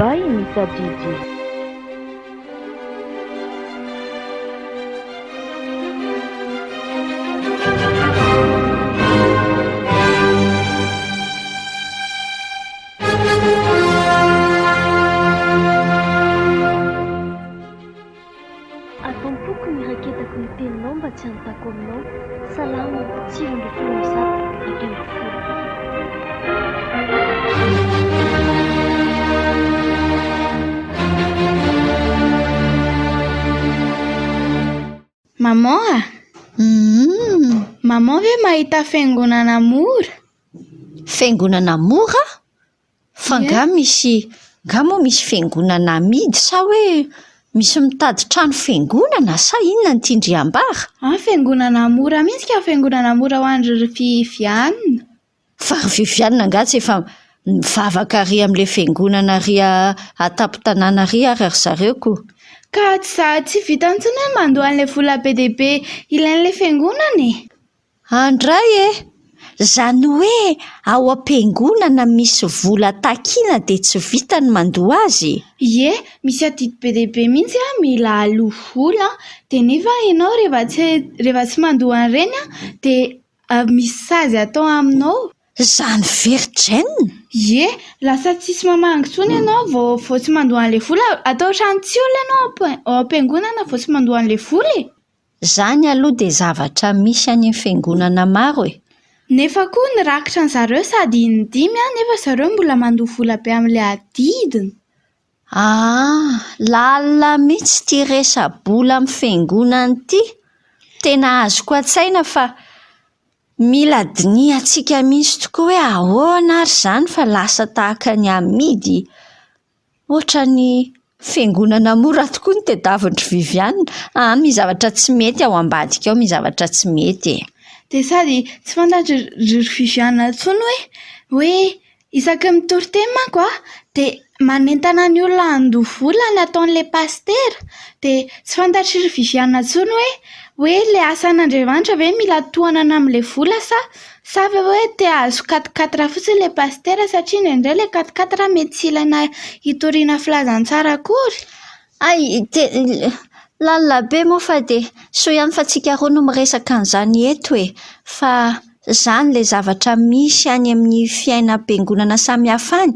By Missa Gigi. Ato am-poko ny raketako ny teninao mba tsy hanontako aminao. Salamo 119. Maman a! Humm! Maman ve mahita fiangonana mora? Fiangonana mora? Fa nga misy, nga moa misy fiangonana amidy sa hoe misy mitady trano fiangonana sa inona no tian-dry ambara? An, fiangonana mora mihitsy ka, fiangonana mora ho an-dry Viviane. Fa ry Viviane angaha tsy efa mivavaka ary amin'ilay fiangonana ary an-tampon-tanàna ary ary ry zareo ko? Ka tsy za tsy vitany intsony hoe mandoa an'ilay vola be dia be ilain'ilay fiangonana e! Andray e! Izany hoe ao am-piangonana misy vola takiana dia tsy vita ny mandoa azy e? Ie, misy adidy be dia be mihitsy an, mila aloa vola an, dia nefa ianao rehefa tsy rehefa tsy mandoa an'ireny an, dia Misy sazy atao aminao. Zany virgin? Ie, lasa tsisy mamangy intsony ianao vao vao tsy mandoa an'ilay vola, atao ohatran'ny tsy olona ianao ao am-piangonana vao tsy mandoa an'ilay vola e! Zany aloha dia zavatra misy any amin'ny fiangonana maro e! Nefa koa ny rakitra an'zareo sady in-dimy an, nefa zareo mbola mandoa vola be amin'ilay adidiny. Aa! Lalina mihitsy ity resa-bola amin'ny fiangonana ity. Tena azoko an-tsaina fa mila dinihantsika mihitsy tokoa hoe ahoana ary izany fa lasa tahaka ny amidy ohatran'ny fiangonana mora tokoa no tadiavin-dry Viviane. Aa! Misy zavatra tsy mety ao ambadika ao, misy zavatra tsy mety e. Dia sady tsy fantatry ry Viviane intsony hoe hoe Isaky ny mitory teny manko aho dia manentana ny olona handoa vola ny ataon'ilay pasitera dia tsy fantatr'i ry Viviane intsony hoe hoe ilay asan'Andriamanitra ve mila tohanana amin'ilay vola sa sa ve hoe te hahazo quatre quatre fotsiny ilay pasitera satria indraindray ilay quatre quatre mety tsy ilaina hitoriana filazantsara akory. Hay, te, lalina be moa fa dia soa ihany fa tsika roa no miresaka an'izany eto e! Fa izany ilay zavatra misy any amin'ny fiainam-piangonana samihafa any,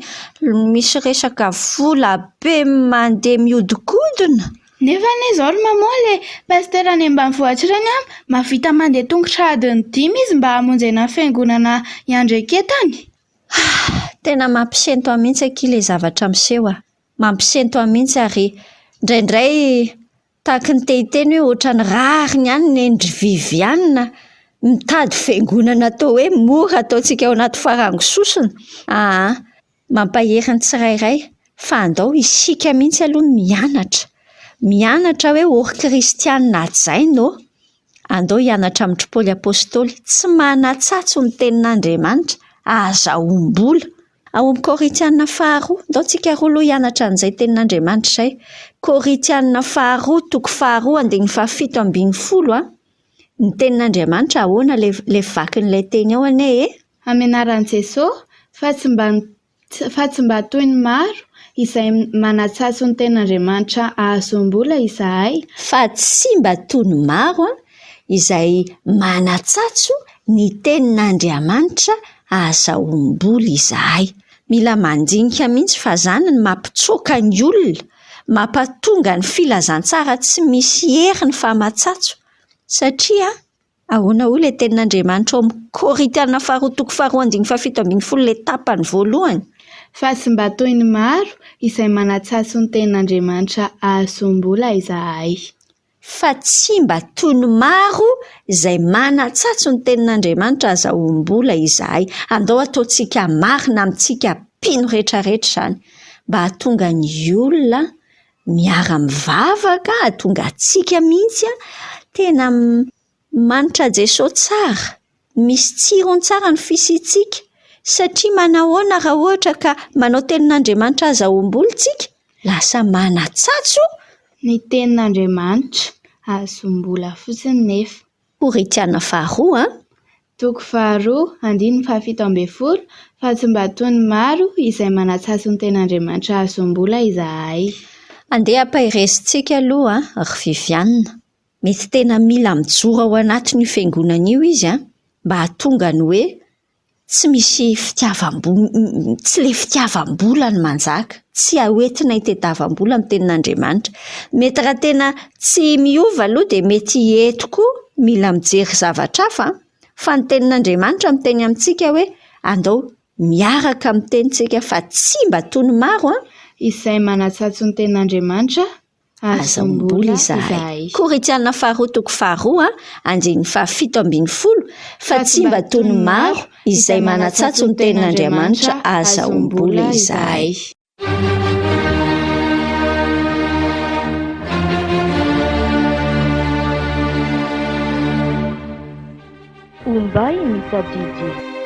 misy resaka vola be mandeha mihodinkodina. Nefa anie izao ry maman ilay pasitera any ambanivohitra ireny an, mahavita mandeha tongotra adiny dimy izy mba hamonjena ny fiangonana iandreketany. Tena mampisento ahy mihitsy akia ilay zavatra miseho a! Mampisento ahy mihitsy ary indraindray tahaky ny te hiteny hoe ohatran'ny rariny ihany nendry Viviane mitady fiangonana atao hoe mora ataontsika ao anaty farango sosona. Aa mampahery ny tsirairay fa andao isika mihitsy aloha no mianatra, mianatra hoe ory kristiana hajaina ô! Andao hianatra amin-dry Paoly Apostoly, tsy manatsatso ny tenin'Andriamanitra, ahazahoam-bola. Ao amin'ny Korintiana faharoa, ndao tsika roa aloha hianatra an'izay tenin'Andriamanitra izay. Korintiana faharoa, toko faharoa, andininy fahafito ambin'ny folo an. Ny tenin'Andriamanitra ahoana ilay ilay vakin'ilay teny ao anie e? Amin'ny anaran'i Jesosy, fa tsy mba fa tsy mba toy ny maro izay manatsatso ny tenin'Andriamanitra ahazoam-bola izahay. Fa tsy mba toy ny maro izay manatsatso ny tenin'Andriamanitra ahazahoam-bola izahay. Mila mandinika mihitsy fa izany no mampitsoaka ny olona, mampatonga ny filazantsara tsy misy heriny fa matsatso satria Ahoana hoy ilay tenin'Andriamanitra ao amin'ny Korintiana faharoa toko faharoa andininy fahafito ambin'ny folo ilay tapany voalohany? Fa tsy mba toy ny maro izay manatsatso ny tenin'Andriamanitra ahazoam-bola izahay. Fa tsy mba toy ny maro izay manatsatso ny tenin'Andriamanitra ahazahoam-bola izahay. Andao ataontsika marina amintsika mpino rehetrarehetra izany mba hahatonga ny olona miara-mivavaka hahatonga antsika mihitsy tena manitra Jesoa tsara, misy tsirony tsara ny fisiantsika satria manahoana raha ohatra ka manao tenin'Andriamanitra ahazahoam-bola isika? Lasa manatsatso ny tenin'Andriamanitra, ahazoam-bola fotsiny nefa. Korintiana faharoa. toko faharoa, andininy fahafito ambin'ny folo, Fa tsy mba toy ny maro izay manatsatso ny tenin'Andriamanitra hahazoam-bola izahay. Andeha ampaherezintsika aloha ry Viviane. Mety tena mila mijoro ao anatin'io fiangonana io izy an, mba hahatonga ny hoe tsy misy fitiavam-bo- tsy ilay fitiavam-bola no manjaka, tsy hoentina hitadiavam-bola ny tenin'Andriamanitra. Mety raha tena tsy miova aloha dia mety eto koa mila mijery zavatra hafa an, fa ny tenin'Andriamanitra miteny amintsika hoe andao miaraka miteny tsika fa tsy mba toy ny maro an, Izay manatsatso ny tenin'Andriamanitra Ahazoam-bola izahay. Korintiana faharoa toko faharoa andininy fahafito ambin'ny folo Fa tsy mba toy ny maro izay manatsatso ny tenin'Andriamanitra ahazahoam-bola izahay. Ombay ny tadidy.